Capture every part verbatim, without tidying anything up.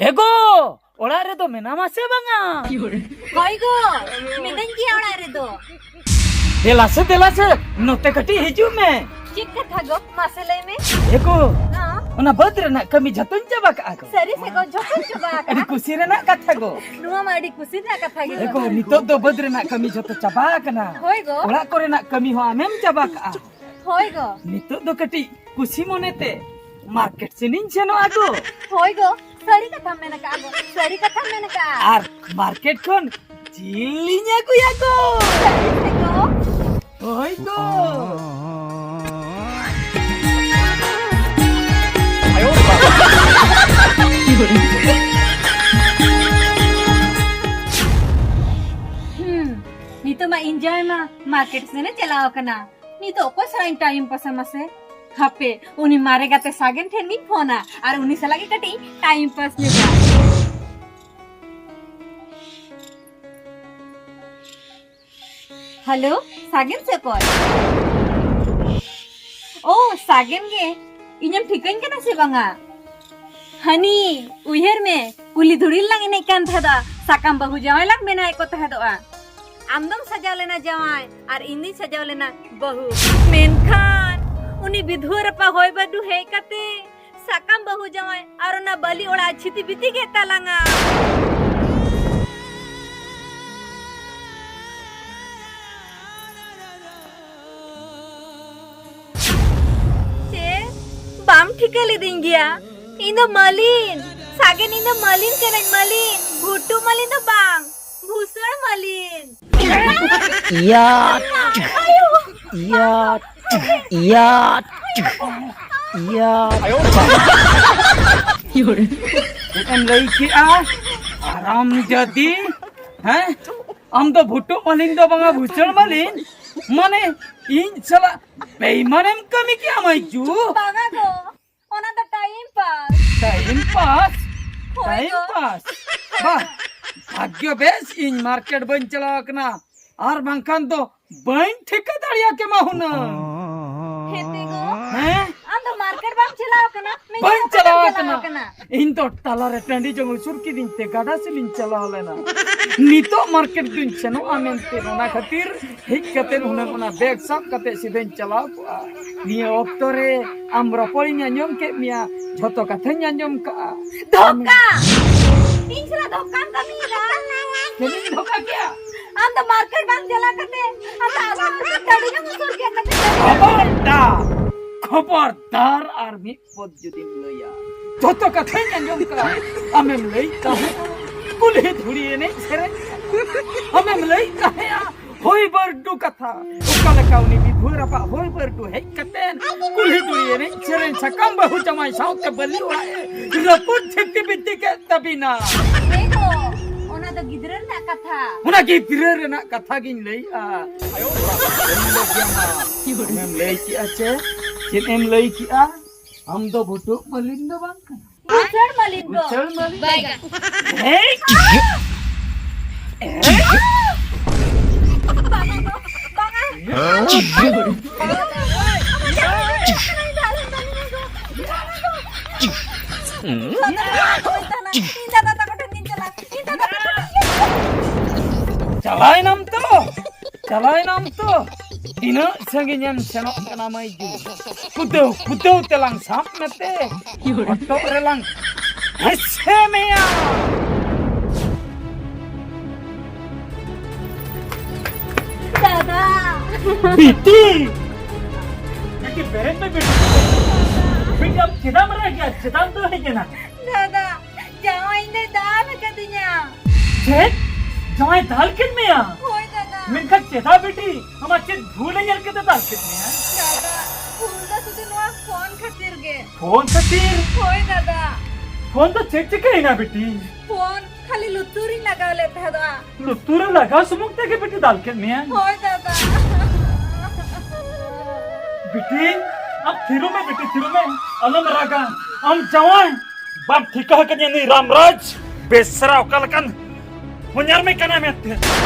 ᱮ ᱜᱚ, ᱚᱲᱟᱜ ᱨᱮᱫᱚ ᱢᱮᱱᱟᱢᱟ ᱥᱮ ᱵᱟᱝᱟ? ᱦᱳᱭ ᱜᱚ, ᱢᱤᱱᱟᱹᱧ ᱜᱮᱭᱟ ᱚᱲᱟᱜ ᱨᱮᱫᱚ᱾ ᱫᱮᱞᱟ ᱥᱮ, ᱫᱮᱞᱟ ᱥᱮ, ᱱᱚᱛᱮ ᱠᱟᱹᱴᱤᱡ ᱦᱤᱡᱩᱜ ᱢᱮ᱾ ᱪᱮᱫ ᱠᱟᱛᱷᱟ ᱜᱚ? ᱢᱟᱥᱮ ᱞᱟᱹᱭ ᱢᱮ᱾ ᱮ ᱜᱚ, ᱦᱚᱸ? ᱚᱱᱟ ᱵᱟᱹᱫᱽ ᱨᱮᱱᱟᱜ ᱠᱟᱹᱢᱤ ᱡᱷᱚᱛᱚᱧ ᱪᱟᱵᱟ ᱠᱟᱜᱼᱟ ᱜᱚ᱾ ᱥᱟᱹᱨᱤ ᱥᱮ ᱜᱚ? ᱡᱷᱚᱛᱚᱧ ᱪᱟᱵᱟ ᱟᱹᱰᱤ ᱟᱠᱟᱫᱼᱟ᱾ ᱠᱩᱥᱤ ᱨᱮᱱᱟᱜ ᱠᱟᱛᱷᱟ ᱜᱚ᱾ ᱱᱚᱣᱟ ᱢᱟ ᱟᱹᱰᱤ ᱠᱩᱥᱤ ᱨᱮᱱᱟᱜ ᱠᱟᱛᱷᱟ ᱜᱮ ᱮ ᱜᱚ, ᱠᱟᱱᱟ᱾ ᱱᱤᱛᱚᱜ ᱫᱚ ᱵᱟᱹᱫᱽ ᱨᱮᱱᱟᱜ ᱠᱟᱹᱢᱤ ᱡᱷᱚᱛᱚ ᱪᱟᱵᱟ ᱟᱠᱟᱱᱟ᱾ ᱦᱳᱭ ᱜᱚ᱾ ᱚᱲᱟᱜ ᱠᱚᱨᱮᱱᱟᱜ ᱠᱟᱹᱢᱤ ᱦᱚᱸ ᱟᱢᱮᱢ ᱪᱟᱵᱟ ᱠᱟᱜᱼᱟ᱾ ᱦᱳᱭ ᱜᱚ᱾ ᱱᱤᱛᱚᱜ ᱫᱚ ᱠᱟᱹᱴᱤᱡ ᱠᱩᱥᱤ ᱢᱚᱱᱮᱛᱮ ᱢᱟᱨᱠᱮᱴ ᱥᱮᱱᱤᱧ ᱥᱮᱱᱚᱜᱼᱟ ᱜᱚ᱾ ᱦᱳᱭ ᱜᱚ, ᱥᱟᱹᱨᱤ ᱠᱟᱛᱷᱟᱢ ᱢᱮᱱ ᱟᱠᱟᱫᱼᱟ ᱜᱚ, ᱥᱟᱹᱨᱤ ᱠᱟᱛᱷᱟᱢ ᱢᱮᱱ ᱟᱠᱟᱫᱼᱟ᱾ ᱟᱨ ᱢᱟᱨᱠᱮᱴ ᱠᱷᱚᱱ ᱡᱤᱞ ᱤᱧ ᱟᱹᱜᱩᱭᱟ ᱜᱚ᱾ ᱥᱟᱹᱨᱤ ᱥᱮ ᱜᱚ? ᱦᱳᱭ ᱜᱚ᱾ ᱦᱩᱸ, ᱱᱤᱛᱚᱜ ᱢᱟ ᱤᱧ ᱡᱟᱶᱟᱭ ᱢᱟ ᱢᱟᱨᱠᱮᱴ ᱥᱮᱱᱮ ᱪᱟᱞᱟᱣ ᱟᱠᱟᱱᱟ᱾ ᱱᱤᱛᱚᱜ ᱚᱠᱚᱭ ᱥᱟᱞᱟᱜ ᱤᱧ ᱴᱟᱭᱤᱢ ᱯᱟᱥᱟ ᱢᱟᱥᱮ? ᱦᱟᱯᱮ, ᱩᱱᱤ ᱢᱟᱨᱮ ᱜᱟᱛᱮ ᱥᱟᱜᱮᱱ ᱴᱷᱮᱱ ᱜᱤᱧ ᱯᱷᱳᱱᱟ ᱟᱨ ᱩᱱᱤ ᱥᱟᱞᱟᱜ ᱜᱮ ᱠᱟᱹᱴᱤᱡ ᱴᱟᱭᱤᱢ ᱯᱟᱥ ᱧᱚᱜᱟ᱾ ᱦᱮᱞᱳ, ᱥᱟᱜᱮᱱ ᱥᱮ ᱚᱠᱚᱭ? ᱳ, ᱥᱟᱜᱮᱱ ᱜᱮ᱾ ᱤᱧᱮᱢ ᱴᱷᱤᱠᱟᱹᱧ ᱠᱟᱱᱟ ᱥᱮ ᱵᱟᱝᱟ? ᱦᱟᱹᱱᱤ, ᱩᱭᱦᱟᱹᱨ ᱢᱮ, ᱠᱩᱞᱦᱤ ᱫᱷᱩᱲᱤ ᱨᱮᱞᱟᱝ ᱮᱱᱮᱡ ᱠᱟᱱ ᱛᱟᱦᱮᱸᱫᱚᱜᱼᱟ, ᱥᱟᱠᱟᱢ ᱵᱟᱹᱦᱩ ᱡᱟᱶᱟᱭ ᱞᱟᱝ ᱵᱮᱱᱟᱣᱮᱫ ᱠᱚ ᱛᱟᱦᱮᱸᱫᱚᱜᱼᱟ᱾ ᱟᱢ ᱫᱚᱢ ᱥᱟᱡᱟᱣ ᱞᱮᱱᱟ ᱡᱟᱶᱟᱭ ᱟᱨ ᱤᱧ ᱫᱩᱧ ᱥᱟᱡᱟᱣ ᱞᱮᱱᱟ ᱵᱟᱹᱦᱩ᱾ ᱢᱮᱱᱠᱷᱟᱱ ᱩᱱᱤ ᱵᱤᱫᱷᱩᱣᱟᱹ ᱨᱟᱯᱟ ᱦᱚᱭ ᱵᱟᱹᱨᱰᱩ ᱦᱮᱡ ᱠᱟᱛᱮ ᱥᱟᱠᱟᱢ ᱵᱟᱹᱦᱩ ᱡᱟᱶᱟᱭ ᱟᱨ ᱚᱱᱟ ᱵᱟᱹᱞᱤ ᱚᱲᱟᱜ ᱪᱷᱤᱛᱤ ᱵᱤᱛᱤ ᱠᱮᱫ ᱛᱟᱞᱟᱝᱟ᱾ ᱪᱮᱫ? ᱵᱟᱢ ᱴᱷᱤᱠᱟᱹ ᱞᱤᱫᱤᱧ ᱜᱮᱭᱟ? ᱤᱧ ᱫᱚ ᱢᱟᱹᱞᱤᱱ, ᱥᱟᱜᱮᱱ, ᱤᱧ ᱫᱚ ᱢᱟᱹᱞᱤᱱ ᱠᱟᱹᱱᱟᱹᱧ, ᱢᱟᱹᱞᱤᱱ, ᱵᱷᱩᱴᱩ ᱢᱟᱹᱞᱤᱱ ᱫᱚ ᱵᱟᱝ, ᱵᱷᱩᱥᱟᱹᱲ ᱢᱟᱹᱞᱤᱱ᱾ ᱤᱭᱟ, ᱟᱭᱳ! ᱤᱭᱟ, ᱤᱭᱟ, ᱤᱭᱟ᱾ ᱪᱮᱫ ᱮᱢ ᱞᱟᱹᱭ ᱠᱮᱜᱼᱟ? ᱟᱨᱟᱢ ᱡᱟᱹᱫᱤ, ᱦᱮᱸ? ᱟᱢ ᱫᱚ ᱵᱷᱩᱴᱩ ᱢᱟᱹᱞᱤᱱ ᱫᱚ ᱵᱟᱝᱟ, ᱵᱷᱩᱥᱟᱹᱲ ᱢᱟᱹᱞᱤᱱ᱾ ᱢᱟᱱᱮ, ᱤᱧ ᱥᱟᱞᱟᱜ ᱵᱮᱭᱤᱢᱟᱱᱮᱢ ᱠᱟᱹᱢᱤ ᱠᱮᱜᱼᱟ, ᱢᱟᱹᱭ ᱡᱩ᱾ ᱵᱟᱝᱟ ᱜᱚ, ᱚᱱᱟ ᱫᱚ ᱴᱟᱭᱤᱢ ᱯᱟᱥ᱾ Time pass? ᱦᱳᱭ ᱴᱟᱭᱤᱢ ᱜᱚ᱾ ᱯᱟᱥ? ᱵᱟᱦ, ᱵᱷᱟᱜᱽᱭᱚ ᱵᱮᱥ, ᱤᱧ ᱢᱟᱨᱠᱮᱴ ᱵᱟᱹᱧ ᱪᱟᱞᱟᱣ ᱟᱠᱟᱱᱟ᱾ ᱟᱨ ᱵᱟᱝᱠᱷᱟᱱ ᱫᱚ ᱵᱟᱹᱧ ᱴᱷᱤᱠᱟᱹ ᱫᱟᱲᱮᱭᱟ ᱠᱮᱢᱟ ᱦᱩᱱᱟᱹᱝ᱾ ᱦᱮᱸ ᱛᱮ ᱜᱚ᱾ ᱦᱮᱸ? ᱟᱢ ᱫᱚ ᱢᱟᱨᱠᱮᱴ ᱵᱟᱢ ᱪᱟᱞᱟᱣ ᱠᱟᱱᱟ? ᱢᱮᱱᱫᱟᱹᱧ ᱵᱟᱹᱧ ᱚᱠᱟ ᱪᱟᱞᱟᱣ ᱛᱮᱢ ᱟᱠᱟᱱᱟ᱾ ᱪᱟᱞᱟᱣ ᱟᱠᱟᱱᱟ? ᱤᱧ ᱫᱚ ᱛᱟᱞᱟᱨᱮ ᱴᱟᱺᱰᱤ ᱡᱚᱝ ᱩᱥᱩᱨ ᱠᱤᱫᱤᱧ ᱛᱮ ᱜᱟᱰᱟ ᱥᱮᱫ ᱤᱧ ᱪᱟᱞᱟᱣ ᱞᱮᱱᱟ᱾ ᱱᱤᱛᱚᱜ ᱢᱟᱨᱠᱮᱴ ᱫᱩᱧ ᱥᱮᱱᱚᱜᱼᱟ ᱢᱮᱱᱛᱮ, ᱚᱱᱟ ᱠᱷᱟᱹᱛᱤᱨ ᱦᱮᱡ ᱠᱟᱛᱮ ᱦᱩᱱᱟᱹᱝ ᱚᱱᱟ ᱵᱮᱜᱽ ᱥᱟᱵ ᱠᱟᱛᱮ ᱥᱤᱫᱷᱟᱹᱧ ᱪᱟᱞᱟᱣ ᱠᱚᱜᱼᱟ᱾ ᱱᱤᱭᱟᱹ ᱚᱠᱛᱚ ᱨᱮ ᱟᱢ ᱨᱚᱯᱚᱲᱤᱧ ᱟᱸᱡᱚᱢ ᱠᱮᱫ ᱢᱮᱭᱟ, ᱡᱷᱚᱛᱚ ᱠᱟᱛᱷᱟᱧ ᱟᱸᱡᱚᱢ ᱠᱟᱜᱼᱟ᱾ ᱫᱷᱳᱠᱟ! ᱤᱧ ᱥᱟᱞᱟᱜ ᱫᱷᱳᱠᱟᱢ ᱠᱟᱹᱢᱤᱭᱮᱫᱟ᱾ ᱪᱮᱫ ᱤᱧ ᱫᱷᱳᱠᱟ ᱠᱮᱜᱼᱟ? ᱟᱢ ᱫᱚ ᱢᱟᱨᱠᱮᱴ ᱵᱟᱝ ᱪᱟᱞᱟᱣ ᱠᱟᱛᱮ, ᱟᱢ ᱫᱚ ᱟᱞᱟᱝ ᱴᱟᱺᱰᱤ ᱨᱮᱢ ᱩᱥᱩᱨ ᱠᱮᱫ ᱠᱟᱛᱮ᱾ ᱠᱷᱚᱵᱚᱨᱫᱟᱨ! ᱠᱷᱚᱵᱚᱨᱫᱟᱨ! ᱟᱨ ᱢᱤᱫ ᱯᱚᱫ ᱡᱩᱫᱤᱢ ᱞᱟᱹᱭᱟ, ᱡᱷᱚᱛᱚ ᱠᱟᱛᱷᱟᱧ ᱟᱸᱡᱚᱢ ᱠᱟᱜᱼᱟ᱾ ᱟᱢᱮᱢ ᱞᱟᱹᱭ ᱛᱟᱦᱮᱸᱜᱼᱟ ᱠᱩᱞᱦᱤ ᱫᱷᱩᱲᱤ ᱮᱱᱮᱡ ᱥᱮᱨᱮᱧ, ᱟᱢᱮᱢ ᱞᱟᱹᱭ ᱛᱟᱦᱮᱸᱜᱼᱟ ᱦᱚᱭ ᱵᱟᱹᱨᱰᱩ ᱠᱟᱛᱷᱟ᱾ ᱚᱠᱟ ᱞᱮᱠᱟ ᱩᱱᱤ ᱵᱤᱫᱷᱩᱣᱟᱹ ᱨᱟᱯᱟᱜ ᱦᱚᱭ ᱵᱟᱹᱨᱰᱩ ᱦᱮᱡ ᱠᱟᱛᱮ ᱠᱩᱞᱦᱤ ᱫᱷᱩᱲᱤ ᱮᱱᱮᱡ ᱥᱮᱨᱮᱧ, ᱥᱟᱠᱟᱢ ᱵᱟᱹᱦᱩ ᱡᱟᱶᱟᱭ ᱥᱟᱶᱛᱮ ᱵᱟᱹᱞᱤ ᱚᱲᱟᱜ ᱮ ᱨᱟᱹᱯᱩᱫ ᱪᱷᱤᱛᱤ ᱵᱤᱛᱤ ᱠᱮᱫ ᱛᱟᱹᱵᱤᱱᱟ? ᱮ ᱜᱚ, ᱚᱱᱟ ᱫᱚ ᱜᱤᱫᱽᱨᱟᱹ ᱨᱮᱱᱟᱜ ᱠᱟᱛᱷᱟ᱾ ᱚᱱᱟ ᱜᱤᱫᱽᱨᱟᱹ ᱨᱮᱱᱟᱜ ᱠᱟᱛᱷᱟ ᱜᱤᱧ ᱞᱟᱹᱭᱮᱜᱼᱟ᱾ ᱟᱢᱮᱢ ᱞᱟᱹᱭ ᱠᱮᱜᱼᱟ ᱪᱮ? ᱪᱮᱫ ᱮᱢ ᱞᱟᱹᱭ ᱠᱮᱜᱼᱟ? ᱟᱢ ᱫᱚ ᱵᱷᱩᱴᱩᱜ ᱢᱟᱹᱞᱤᱱ ᱫᱚ ᱵᱟᱝ ᱠᱟᱱᱟ᱾ ᱩᱪᱟᱹᱲ ᱢᱟᱹᱞᱤᱱ ᱫᱚ᱾ ᱩᱪᱟᱹᱲ ᱢᱟᱹᱞᱤᱱ᱾ ᱵᱟᱭ ᱜᱟᱱᱚᱜ᱾ ᱦᱮᱸ? ᱵᱟᱝᱟ, ᱵᱟᱝᱟ᱾ ᱤᱧ ᱫᱟᱫᱟ ᱛᱟᱠᱚ ᱴᱷᱮᱱ ᱜᱤᱧ ᱪᱟᱞᱟᱜᱼᱟ᱾ ᱤᱧ ᱫᱟᱫᱟ ᱛᱟᱠᱚ ᱴᱷᱮᱱ᱾ ᱪᱟᱞᱟᱣᱮᱱᱟᱢ ᱛᱚ? ᱪᱟᱞᱟᱣᱮᱱᱟᱢ ᱛᱚ? ᱛᱤᱱᱟᱹᱜ ᱥᱟᱺᱜᱤᱧᱮᱢ ᱥᱮᱱᱚᱜ ᱠᱟᱱᱟ ᱢᱟᱹᱭ ᱜᱤᱫᱽᱨᱟᱹ? ᱠᱩᱫᱟᱹᱣ ᱠᱩᱫᱟᱹᱣ ᱛᱮᱞᱟᱝ ᱥᱟᱵ ᱢᱮᱛᱮ ᱦᱚᱴᱚᱜ ᱨᱮᱞᱟᱝ ᱦᱮᱸᱥᱮ ᱢᱮᱭᱟ᱾ ᱫᱟᱫᱟ᱾ ᱵᱤᱴᱤ! ᱵᱤᱴᱤ, ᱵᱮᱨᱮᱫ ᱢᱮ ᱵᱤᱴᱤ᱾ ᱵᱤᱴᱤ, ᱟᱢ ᱪᱮᱫᱟᱜ ᱮᱢ ᱨᱟᱜ ᱜᱮᱭᱟ? ᱪᱮᱫᱟᱜ ᱮᱢ ᱫᱟᱹᱲ ᱦᱮᱡ ᱮᱱᱟ? ᱫᱟᱫᱟ, ᱡᱟᱶᱟᱭ ᱤᱧ ᱫᱚᱭ ᱫᱟᱞ ᱟᱠᱟᱫᱤᱧᱟ᱾ ᱪᱮᱫ? ᱡᱟᱶᱟᱭ ᱫᱟᱞ ᱠᱮᱫ ᱢᱮᱭᱟ? ᱦᱳᱭ ᱫᱟᱫᱟ᱾ ᱢᱮᱱᱠᱷᱟᱱ ᱪᱮᱫᱟᱜ ᱵᱤᱴᱤ? ᱟᱢᱟᱜ ᱪᱮᱫ ᱵᱷᱩᱞ ᱮ ᱧᱮᱞ ᱠᱮᱫᱟ ᱫᱟᱞ ᱠᱮᱫ ᱢᱮᱭᱟ? ᱫᱟᱫᱟ, ᱵᱷᱩᱞ ᱫᱚ ᱥᱩᱫᱷᱩ ᱱᱚᱣᱟ ᱯᱷᱳᱱ ᱠᱷᱟᱹᱛᱤᱨ ᱜᱮ᱾ ᱯᱷᱳᱱ ᱠᱷᱟᱹᱛᱤᱨ? ᱦᱳᱭ ᱫᱟᱫᱟ᱾ ᱯᱷᱳᱱ ᱫᱚ ᱪᱮᱫ ᱪᱤᱠᱟᱹᱭᱮᱱᱟ ᱵᱤᱴᱤ? ᱯᱷᱳᱱ ᱠᱷᱟᱹᱞᱤ ᱞᱩᱛᱩᱨ ᱨᱤᱧ ᱞᱟᱜᱟᱣ ᱞᱮᱫ ᱛᱟᱦᱮᱸᱫᱚᱜᱼᱟ᱾ ᱞᱩᱛᱩᱨ ᱨᱮ ᱞᱟᱜᱟᱣ ᱥᱩᱢᱩᱝ ᱛᱮᱜᱮ ᱵᱤᱴᱤ ᱫᱟᱞ ᱠᱮᱫ ᱢᱮᱭᱟ? ᱦᱳᱭ ᱫᱟᱫᱟ᱾ ᱵᱤᱴᱤ, ᱟᱢ ᱛᱷᱤᱨᱚᱜ ᱢᱮ ᱵᱤᱴᱤ, ᱛᱷᱤᱨᱚᱜ ᱢᱮ, ᱟᱞᱚᱢ ᱨᱟᱜᱟ᱾ ᱟᱢ ᱡᱟᱶᱟᱭ ᱵᱟᱢ ᱴᱷᱤᱠᱟᱹ ᱟᱠᱟᱫᱤᱧᱟ, ᱱᱩᱭ ᱨᱟᱢᱨᱟᱡᱽ ᱵᱮᱥᱨᱟ ᱚᱠᱟ ᱞᱮᱠᱟᱱ ᱦᱚᱧᱦᱟᱨ ᱢᱮ ᱠᱟᱱᱟ ᱢᱮᱱᱛᱮ᱾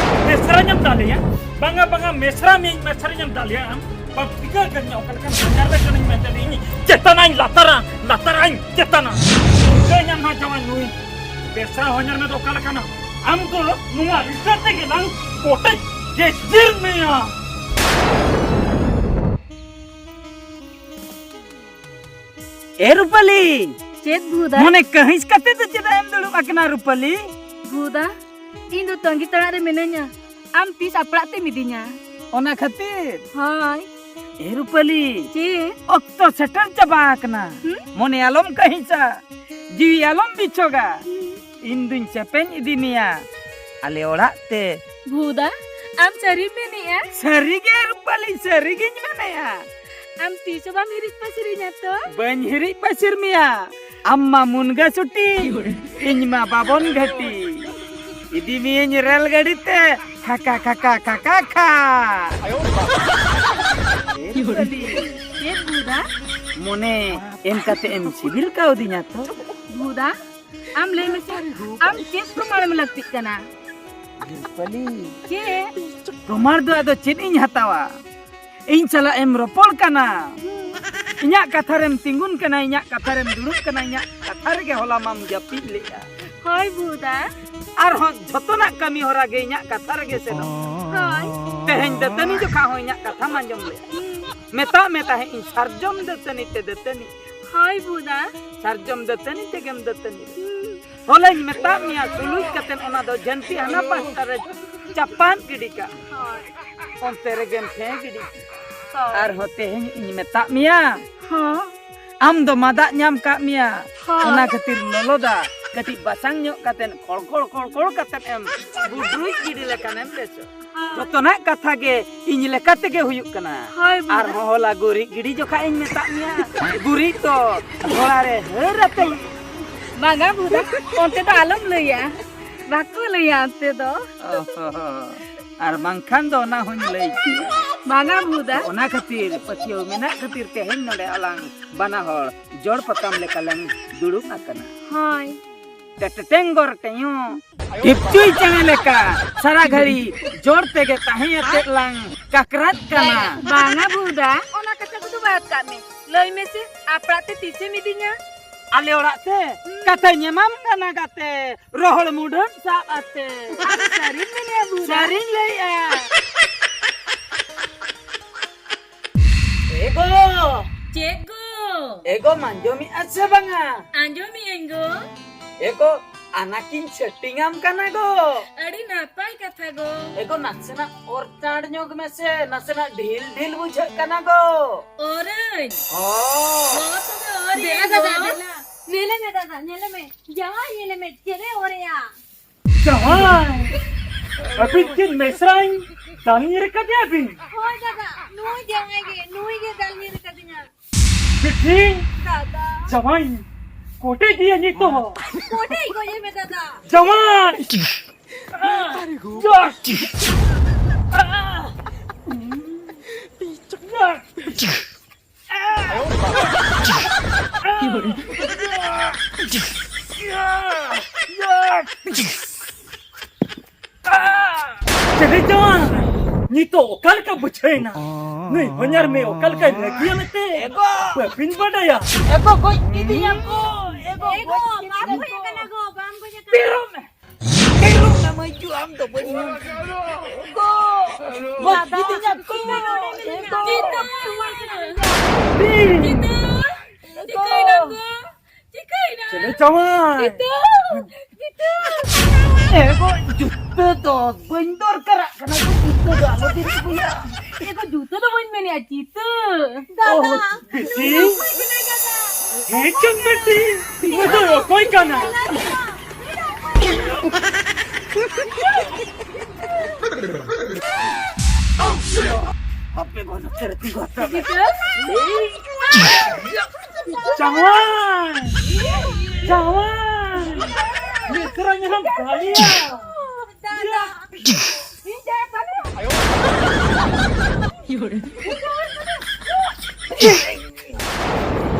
ᱵᱮᱥᱨᱟ ᱧᱟᱢ ᱫᱟᱞᱮᱭᱟ? ᱵᱟᱝᱟ, ᱵᱟᱝᱟ, ᱢᱮᱥᱨᱟ ᱢᱮ, ᱢᱮᱥᱨᱟ ᱧᱟᱢ ᱫᱟᱞᱮᱭᱟ ᱟᱢ᱾ ᱵᱟᱯ ᱴᱷᱤᱠᱟᱹ ᱠᱟᱹᱫᱤᱧᱟ ᱚᱠᱟ ᱞᱮᱠᱟᱱ ᱦᱚᱧᱦᱟᱨ ᱢᱮ ᱠᱟᱹᱱᱟᱹᱧ ᱢᱮᱱᱛᱮ᱾ ᱤᱧ ᱪᱮᱛᱟᱱᱟᱧ ᱞᱟᱛᱟᱨᱟ, ᱞᱟᱛᱟᱨᱟᱧ ᱪᱮᱛᱟᱱᱟ᱾ ᱴᱷᱤᱠᱟᱹ ᱧᱟᱢ ᱢᱟ ᱡᱟᱶᱟᱭ ᱱᱩᱭ ᱵᱮᱥᱨᱟ ᱦᱚᱧᱦᱟᱨ ᱢᱮ ᱫᱚ ᱚᱠᱟ ᱞᱮᱠᱟᱱᱟ? ᱟᱢ ᱫᱚ ᱱᱚᱣᱟ ᱨᱤᱠᱟᱹ ᱛᱮᱜᱮ ᱞᱟᱝ ᱠᱚᱴᱮᱡ ᱜᱮᱡᱮᱨ ᱢᱮᱭᱟ᱾ ᱮ ᱨᱩᱯᱟᱞᱤ! ᱪᱮᱫ ᱵᱷᱩᱫᱟ? ᱢᱚᱱᱮ ᱠᱟᱹᱦᱤᱸᱥ ᱠᱟᱛᱮ ᱫᱚ ᱪᱮᱫᱟᱜ ᱮᱢ ᱫᱩᱲᱩᱵ ᱟᱠᱟᱱᱟ ᱨᱩᱯᱟᱞᱤ? ᱵᱷᱩᱫᱟ, ᱤᱧ ᱫᱚ ᱛᱟᱺᱜᱤ ᱛᱟᱲᱟᱜ ᱨᱮ ᱢᱤᱱᱟᱹᱧᱟ᱾ ᱟᱢ ᱛᱤᱥ ᱟᱯᱲᱟᱜ ᱛᱮᱢ ᱤᱫᱤᱧᱟ? ᱚᱱᱟ ᱠᱷᱟᱹᱛᱤᱨ? ᱦᱳᱭ᱾ ᱮ ᱨᱩᱯᱟᱞᱤ! ᱪᱮᱫ? ᱚᱠᱛᱚ ᱥᱮᱴᱮᱨ ᱪᱟᱵᱟ ᱟᱠᱟᱱᱟ᱾ ᱦᱩᱸ? ᱢᱚᱱᱮ ᱟᱞᱚᱢ ᱠᱟᱹᱦᱤᱸᱥᱟ, ᱡᱤᱣᱤ ᱟᱞᱚᱢ ᱵᱤᱪᱷᱚᱜᱟ᱾ ᱦᱩᱸ᱾ ᱤᱧ ᱫᱩᱧ ᱪᱮᱯᱮᱧ ᱤᱫᱤ ᱢᱮᱭᱟ ᱟᱞᱮ ᱚᱲᱟᱜ ᱛᱮ᱾ ᱵᱷᱩᱫᱟ, ᱟᱢ ᱥᱟᱹᱨᱤᱢ ᱢᱮᱱᱮᱜᱼᱟ? ᱥᱟᱹᱨᱤ ᱜᱮ ᱨᱩᱯᱟᱞᱤ, ᱥᱟᱹᱨᱤ ᱜᱤᱧ ᱢᱮᱱᱮᱜᱼᱟ᱾ ᱟᱢ ᱛᱤᱥ ᱦᱚᱸ ᱵᱟᱢ ᱦᱤᱨᱤᱡ ᱯᱟᱹᱥᱤᱨᱤᱧᱟ ᱛᱚ? ᱵᱟᱹᱧ ᱦᱤᱨᱤᱡ ᱯᱟᱹᱥᱤᱨ ᱢᱮᱭᱟ᱾ ᱟᱢ ᱢᱟ ᱢᱩᱱᱜᱟᱹ ᱥᱩᱴᱤ, ᱤᱧ ᱢᱟ ᱵᱟᱵᱚᱱ ᱜᱷᱟᱹᱴᱤ᱾ ᱤᱫᱤ ᱢᱤᱭᱟᱹᱧ ᱨᱮᱞ ᱜᱟᱹᱰᱤ ᱛᱮ, ᱠᱷᱟᱠᱟ, ᱠᱷᱟᱠᱟ, ᱠᱷᱟᱠᱟ, ᱠᱷᱟ᱾ ᱪᱮᱫ ᱵᱷᱩᱫᱟ? ᱢᱚᱱᱮ ᱮᱢ ᱠᱟᱛᱮ ᱮᱢ ᱥᱤᱵᱤᱞ ᱠᱟᱣᱫᱤᱧᱟ ᱛᱚ᱾ ᱵᱷᱩᱫᱟ, ᱟᱢ ᱞᱟᱹᱭ ᱢᱮᱥᱮ, ᱟᱢ ᱪᱮᱫ ᱯᱨᱚᱢᱟᱬᱮᱢ ᱞᱟᱹᱠᱛᱤᱜ ᱠᱟᱱᱟ? ᱨᱩᱯᱟᱞᱤ᱾ ᱪᱮᱫ? ᱯᱨᱚᱢᱟᱬ ᱫᱚ ᱟᱫᱚ ᱪᱮᱫ ᱤᱧ ᱦᱟᱛᱟᱣᱟ? ᱤᱧ ᱥᱟᱞᱟᱜ ᱮᱢ ᱨᱚᱯᱚᱲ ᱠᱟᱱᱟ, ᱤᱧᱟᱜ ᱠᱟᱛᱷᱟ ᱨᱮᱢ ᱛᱤᱸᱜᱩᱱ ᱠᱟᱱᱟ, ᱤᱧᱟᱜ ᱠᱟᱛᱷᱟ ᱨᱮᱢ ᱫᱩᱲᱩᱵ ᱠᱟᱱᱟ, ᱤᱧᱟᱜ ᱠᱟᱛᱷᱟ ᱨᱮᱜᱮ ᱦᱚᱞᱟ ᱢᱟᱢ ᱡᱟᱹᱯᱤᱫ ᱞᱮᱜᱼᱟ᱾ ᱦᱳᱭ ᱵᱷᱩᱫᱟ᱾ ᱟᱨᱦᱚᱸ ᱡᱷᱚᱛᱚᱱᱟᱜ ᱠᱟᱹᱢᱤ ᱦᱚᱨᱟ ᱜᱮ ᱤᱧᱟᱜ ᱠᱟᱛᱷᱟ ᱨᱮᱜᱮ ᱥᱮᱱᱚᱜ᱾ ᱦᱳᱭ᱾ ᱛᱮᱦᱮᱧ ᱫᱟᱹᱛᱟᱹᱱᱤ ᱡᱚᱠᱷᱟ ᱦᱚᱸ ᱤᱧᱟᱜ ᱠᱟᱛᱷᱟᱢ ᱟᱸᱡᱚᱢ ᱞᱮᱜᱼᱟ᱾ ᱦᱩᱸ᱾ ᱢᱮᱛᱟᱜ ᱢᱮ ᱛᱟᱦᱮᱸᱫ ᱤᱧ ᱥᱟᱨᱡᱚᱢ ᱫᱟᱹᱛᱟᱹᱱᱤ ᱛᱮ ᱫᱟᱹᱛᱟᱹᱱᱤ᱾ ᱦᱳᱭ ᱵᱷᱩᱫᱟ᱾ ᱥᱟᱨᱡᱚᱢ ᱫᱟᱹᱛᱟᱹᱱᱤ ᱛᱮᱜᱮᱢ ᱫᱟᱹᱛᱟᱹᱱᱤ᱾ ᱦᱩᱸ᱾ ᱦᱚᱞᱟᱧ ᱢᱮᱛᱟᱜ ᱢᱮᱭᱟ, ᱥᱩᱞᱩᱡ ᱠᱟᱛᱮᱫ ᱚᱱᱟ ᱫᱚ ᱡᱷᱟᱹᱱᱴᱤ ᱦᱟᱱᱟ ᱯᱟᱦᱴᱟ ᱨᱮ ᱪᱟᱯᱟᱫ ᱜᱤᱰᱤ ᱠᱟᱜ᱾ ᱦᱳᱭ᱾ ᱚᱱᱛᱮ ᱨᱮᱜᱮᱢ ᱯᱷᱮᱸ ᱜᱤᱰᱤ᱾ ᱦᱳᱭ᱾ ᱟᱨᱦᱚᱸ ᱛᱮᱦᱮᱧ ᱤᱧ ᱢᱮᱛᱟᱜ ᱢᱮᱭᱟ, ᱦᱚᱸ᱾ ᱟᱢ ᱫᱚ ᱢᱟᱫᱟᱜ ᱧᱟᱢ ᱠᱟᱜ ᱢᱮᱭᱟ, ᱦᱚᱸ᱾ ᱚᱱᱟ ᱠᱷᱟᱹᱛᱤᱨ ᱞᱚᱞᱚ ᱫᱟᱜ ᱠᱟᱹᱴᱤᱡ ᱵᱟᱥᱟᱝ ᱧᱚᱜ ᱠᱟᱛᱮᱫ ᱠᱷᱚᱲ ᱠᱷᱚᱲ ᱠᱷᱚᱲ ᱠᱷᱚᱲ ᱠᱟᱛᱮᱫ ᱮᱢ ᱵᱩᱰᱨᱩᱡ ᱜᱤᱰᱤ ᱞᱮᱠᱷᱟᱱᱮᱢ ᱵᱮᱥᱚᱜ᱾ ᱦᱳᱭ᱾ ᱡᱚᱛᱚᱱᱟᱜ ᱠᱟᱛᱷᱟ ᱜᱮ ᱤᱧ ᱞᱮᱠᱟ ᱛᱮᱜᱮ ᱦᱩᱭᱩᱜ ᱠᱟᱱᱟ᱾ ᱦᱳᱭ, ᱵᱩᱰᱷᱤ᱾ ᱟᱨᱦᱚᱸ ᱦᱚᱞᱟ ᱜᱩᱨᱤᱡ ᱜᱤᱰᱤ ᱡᱚᱠᱷᱟ ᱤᱧ ᱢᱮᱛᱟᱜ ᱢᱮᱭᱟ, ᱜᱩᱨᱤᱡ ᱫᱚ ᱡᱷᱚᱲᱟ ᱨᱮ ᱦᱟᱹᱨ ᱟᱛᱮ᱾ ᱵᱟᱝᱟ ᱵᱩᱰᱷᱟ, ᱚᱱᱛᱮ ᱫᱚ ᱟᱞᱚᱢ ᱞᱟᱹᱭᱟ, ᱵᱟᱠᱚ ᱞᱟᱹᱭᱟ ᱚᱱᱛᱮ ᱫᱚ᱾ ᱚᱦᱚ, ᱟᱨ ᱵᱟᱝᱠᱷᱟᱱ ᱫᱚ ᱚᱱᱟ ᱦᱚᱸᱧ ᱞᱟᱹᱭ ᱠᱮᱭᱟ᱾ ᱵᱟᱝᱟ ᱵᱩᱰᱷᱟ᱾ ᱚᱱᱟ ᱠᱷᱟᱹᱛᱤᱨ ᱯᱟᱹᱛᱭᱟᱹᱣ ᱢᱮᱱᱟᱜ ᱠᱷᱟᱹᱛᱤᱨ ᱛᱮᱦᱮᱧ ᱱᱚᱰᱮ ᱟᱞᱟᱝ ᱵᱟᱱᱟ ᱦᱚᱲ ᱡᱚᱲ ᱯᱟᱛᱟᱢ ᱞᱮᱠᱟ ᱞᱟᱝ ᱫᱩᱲᱩᱵ ᱟᱠᱟᱱᱟ᱾ ᱦᱳᱭ᱾ ᱴᱮᱴᱮᱴᱮᱝ ᱜᱚᱨ ᱴᱮᱭᱚ᱾ ᱰᱷᱤᱯᱪᱩᱭ ᱪᱮᱬᱮ ᱞᱮᱠᱟ ᱥᱟᱨᱟ ᱜᱷᱟᱹᱲᱤ ᱡᱳᱨ ᱛᱮᱜᱮ ᱛᱟᱦᱮᱸ ᱟᱛᱮᱫ ᱞᱟᱝ ᱠᱟᱠᱨᱟᱛ ᱠᱟᱱᱟ᱾ ᱵᱟᱝᱟ ᱵᱷᱩᱫᱟ, ᱚᱱᱟ ᱠᱟᱛᱷᱟ ᱠᱚᱫᱚ ᱵᱟᱫ ᱠᱟᱜ ᱢᱮ᱾ ᱞᱟᱹᱭ ᱢᱮᱥᱮ, ᱟᱯᱲᱟᱜ ᱛᱮ ᱛᱤᱥᱮᱢ ᱤᱫᱤᱧᱟ? ᱟᱞᱮ ᱚᱲᱟᱜ ᱛᱮ? ᱦᱩᱸ᱾ ᱠᱟᱛᱷᱟᱧ ᱮᱢᱟᱢ ᱠᱟᱱᱟ ᱜᱟᱛᱮ, ᱨᱚᱦᱚᱲ ᱢᱩᱰᱷᱟᱹᱱ ᱥᱟᱵ ᱟᱛᱮ᱾ ᱟᱢ ᱥᱟᱹᱨᱤᱢ ᱢᱮᱱᱮᱜᱼᱟ ᱵᱷᱩᱫᱟ? ᱥᱟᱹᱨᱤᱧ ᱞᱟᱹᱭᱮᱜᱼᱟ᱾ ᱮ ᱜᱚ! ᱪᱮᱫ ᱜᱚ? ᱮ ᱜᱚ, ᱟᱸᱡᱚᱢᱮᱜᱼᱟ ᱥᱮ ᱵᱟᱝᱟ? ᱟᱸᱡᱚᱢᱮᱜᱼᱟᱹᱧ ᱜᱚ᱾ ᱮ ᱜᱚ, ᱟᱱᱟᱠᱤᱧ ᱥᱮᱴᱤᱝ ᱟᱢ ᱠᱟᱱᱟ ᱜᱚ᱾ ᱟᱹᱰᱤ ᱱᱟᱯᱟᱭ ᱠᱟᱛᱷᱟ ᱜᱚ᱾ ᱮ ᱜᱚ, ᱱᱟᱥᱮᱱᱟᱜ ᱚᱨ ᱪᱟᱸᱲ ᱧᱚᱜ ᱢᱮᱥᱮ, ᱱᱟᱥᱮᱱᱟᱜ ᱰᱷᱤᱞ ᱰᱷᱤᱞ ᱵᱩᱡᱷᱟᱹᱜ ᱠᱟᱱᱟ ᱜᱚ᱾ ᱚᱨᱟᱹᱧ᱾ ᱦᱚᱸ᱾ ᱦᱚᱸ, ᱛᱚᱵᱮ ᱚᱨ ᱫᱮᱞᱟ ᱤᱧ ᱫᱟᱫᱟ, ᱜᱚ᱾ ᱫᱮᱞᱟ᱾ ᱧᱮᱞᱮ ᱢᱮ ᱫᱟᱫᱟ, ᱧᱮᱞᱮ ᱢᱮ᱾ ᱡᱟᱶᱟᱭ ᱧᱮᱞᱮ ᱢᱮ, ᱪᱮᱫ ᱮ ᱚᱨᱮᱜᱼᱟ᱾ ᱡᱟᱶᱟᱭ! ᱟᱹᱵᱤᱱ ᱪᱮᱫ ᱢᱮᱥᱨᱟᱧ ᱫᱟᱞ ᱧᱤᱨ ᱠᱟᱫᱮᱭᱟ ᱵᱤᱱ? ᱦᱳᱭ ᱫᱟᱫᱟ, ᱱᱩᱭ ᱡᱟᱶᱟᱭ ᱜᱮ, ᱱᱩᱭ ᱜᱮ ᱫᱟᱞ ᱧᱤᱨ ᱠᱟᱫᱤᱧᱟ᱾ ᱵᱤᱴᱤ! ᱫᱟᱫᱟ! ᱡᱟᱶᱟᱭ ᱠᱚᱴᱮᱡ ᱜᱮᱭᱟ ᱱᱤᱛᱚᱜ ᱦᱚᱸ᱾ ᱠᱚᱴᱮᱡ ᱜᱚᱡᱮ ᱢᱮ ᱫᱟᱫᱟ᱾ ᱡᱟᱶᱟᱭ! ᱪᱤᱞᱤ ᱪᱚᱝ? ᱱᱤᱛᱚᱜ ᱚᱠᱟ ᱞᱮᱠᱟ ᱵᱩᱡᱷᱟᱹᱣᱮᱱᱟ? ᱱᱩᱭ ᱦᱚᱧᱦᱟᱨ ᱢᱮ ᱚᱠᱟ ᱞᱮᱠᱟᱭ ᱨᱟᱹᱜᱤᱭᱟ ᱢᱮᱱᱛᱮ ᱮᱜᱳ! ᱵᱟᱹᱵᱤᱱ ᱵᱟᱰᱟᱭᱟ᱾ ᱮᱜᱳ, ᱜᱚᱡ ᱠᱤᱫᱤᱧᱟᱢ ᱜᱳ! ᱮᱜᱳ, ᱮᱜᱳ, ᱜᱚᱡ ᱵᱟᱯ ᱠᱤᱫᱤᱧᱟᱢ ᱦᱩᱭ ᱜᱳ! ᱟᱠᱟᱱᱟ ᱜᱳ, ᱵᱟᱢ ᱜᱚᱡ ᱟᱠᱟᱱᱟ᱾ ᱛᱤᱨᱚᱜ ᱢᱮ! ᱛᱤᱨᱚᱜ ᱢᱮ, ᱢᱟᱹᱭᱡᱩ, ᱟᱢ ᱫᱚ ᱵᱟᱹᱧ ᱧᱟᱢ ᱠᱮᱫᱟ᱾ ᱜᱳ! ᱜᱚᱡ ᱵᱟᱵᱟ, ᱠᱤᱫᱤᱧᱟᱢ ᱜᱳ! ᱪᱤᱠᱟᱹ ᱮᱜᱳ! ᱪᱤᱠᱟᱹ? ᱪᱤᱠᱟᱹᱭᱮᱱᱟᱢ ᱜᱳ? ᱪᱤᱠᱟᱹᱭᱮᱱᱟᱢ? ᱪᱮᱞᱮ ᱡᱟᱶᱟᱭ? ᱡᱤᱛᱩ! ᱡᱤᱛᱩ! ᱮ ᱜᱳ, ᱡᱩᱛᱟᱹ ᱫᱚ ᱵᱟᱹᱧ ᱫᱚᱨᱠᱟᱨᱟᱜ ᱠᱟᱱᱟ ᱜᱳ, ᱡᱩᱛᱟᱹ ᱫᱚ ᱟᱞᱚᱵᱤᱱ ᱟᱹᱜᱩᱭᱟ᱾ ᱮ ᱜᱳ, ᱡᱩᱛᱟᱹ ᱫᱚ ᱵᱟᱹᱧ ᱢᱮᱱᱮᱜᱼᱟ, ᱡᱤᱛᱟᱹ᱾ ᱫᱟᱫᱟ! ᱚ, ᱵᱤᱴᱤ᱾ ᱚᱠᱚᱭ ᱠᱟᱱᱟᱭ ᱜᱟᱛᱮ? ᱦᱮᱸ ᱪᱚᱝ ᱵᱤᱴᱤ, ᱱᱩᱭ ᱫᱚ ᱚᱠᱚᱭ ᱠᱟᱱᱟᱭ? ᱦᱟᱯᱮ ᱜᱳ, ᱱᱚᱛᱮ ᱨᱮ ᱛᱤᱸᱜᱩ ᱦᱟᱛᱟᱲ ᱢᱮ᱾ ᱡᱤᱛᱩ! ᱡᱟᱶᱟᱭ! ᱡᱟᱶᱟᱭ! ᱢᱤᱥᱨᱟ ᱧᱮᱞᱮᱢ ᱵᱷᱟᱞᱤᱭᱟ! ᱫᱟᱫᱟ! ᱤᱧ ᱡᱟᱶᱟᱭ ᱵᱟᱹᱱᱩᱜ!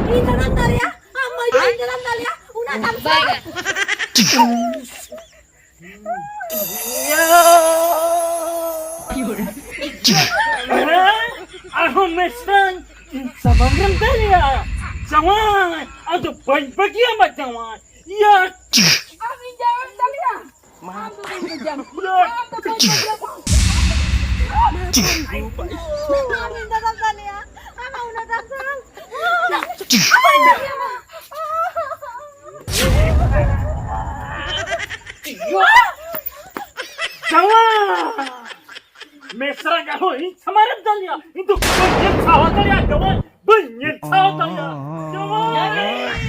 ᱤᱧ ᱫᱟᱫᱟᱢ ᱫᱟᱞᱮᱭᱟ, ᱟᱢ ᱢᱟᱹᱭ ᱤᱧ ᱫᱟᱫᱟᱢ ᱫᱟᱞᱮᱭᱟ, ᱚᱱᱟ ᱛᱟᱢ ᱥᱟᱵ᱾ ᱟᱨᱦᱚᱸ ᱢᱮᱥᱨᱟᱧ ᱤᱧ ᱥᱟᱢᱟᱝ ᱨᱮᱢ ᱫᱟᱞᱮᱭᱟ᱾ ᱡᱟᱶᱟᱭ, ᱟᱫᱚ ᱵᱟᱹᱧ ᱵᱟᱹᱜᱤᱭᱟᱢᱟ ᱡᱟᱶᱟᱭ᱾ ᱤᱭᱟᱹ᱾ ᱟᱢ ᱤᱧ ᱡᱟᱶᱟᱭ ᱫᱟᱞᱮᱭᱟ? ᱟᱢ ᱫᱚ ᱵᱟᱹᱧ ᱵᱟᱹᱜᱤᱭᱟᱢᱟ᱾ ᱟᱢ ᱫᱚ ᱵᱟᱹᱧ ᱵᱟᱹᱜᱤᱭᱟᱢᱟ᱾ ᱟᱢ ᱤᱧ ᱫᱟᱫᱟᱢ ᱫᱟᱞᱮᱭᱟ᱾ ᱟᱢ ᱩᱱᱟᱹᱜ ᱫᱟᱞ ᱫᱟᱞ᱾ ᱡᱟᱶᱟᱭ! ᱢᱮᱥᱨᱟ ᱟᱨᱦᱚᱸ ᱤᱧ ᱥᱟᱢᱟᱝ ᱨᱮᱢ ᱫᱟᱞᱮᱭᱟ᱾ ᱤᱧ ᱫᱚ ᱵᱟᱹᱧ ᱧᱮᱞ ᱥᱟᱦᱟᱣ ᱫᱟᱲᱮᱭᱟᱜᱼᱟ, ᱡᱟᱶᱟᱭ᱾ ᱵᱟᱹᱧ ᱧᱮᱞ ᱥᱟᱦᱟᱣ ᱫᱟᱲᱮᱭᱟᱜᱼᱟ, ᱡᱟᱶᱟᱭ᱾